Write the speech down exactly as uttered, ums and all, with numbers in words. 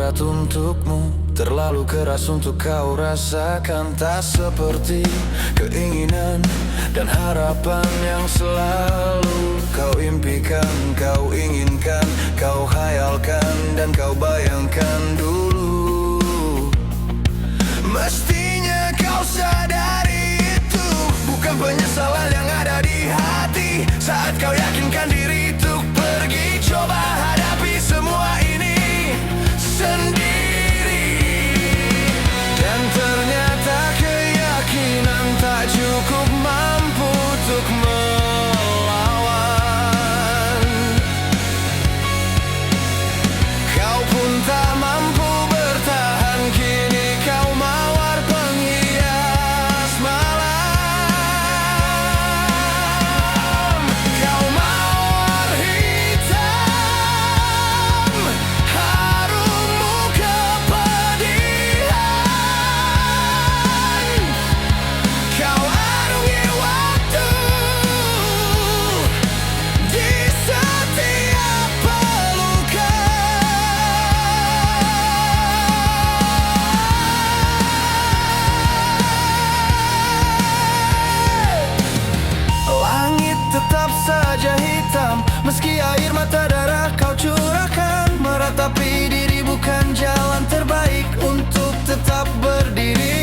Untukmu, terlalu keras untuk kau rasakan. Tak seperti keinginan dan harapan yang selalu kau impikan, kau inginkan, kau hayalkan, dan kau bayangkan dulu. Mestinya kau sadari itu bukan penyesalan yang ada di hati. Saat kau yakinkan diri untuk pergi, coba hadapi semua ini sendiri. Dan ternyata keyakinan tak cukup mampu untuk melawan. Kau pun tak mampu bertahan, kini kau mawar penghias malam. Kau mawar hitam, harummu kepedihan. Kau arungi waktu di setiap pelukan. Langit tetap saja hitam, meski air mata darah kau curahkan. Meratapi diri bukan jalan terbaik untuk tetap berdiri.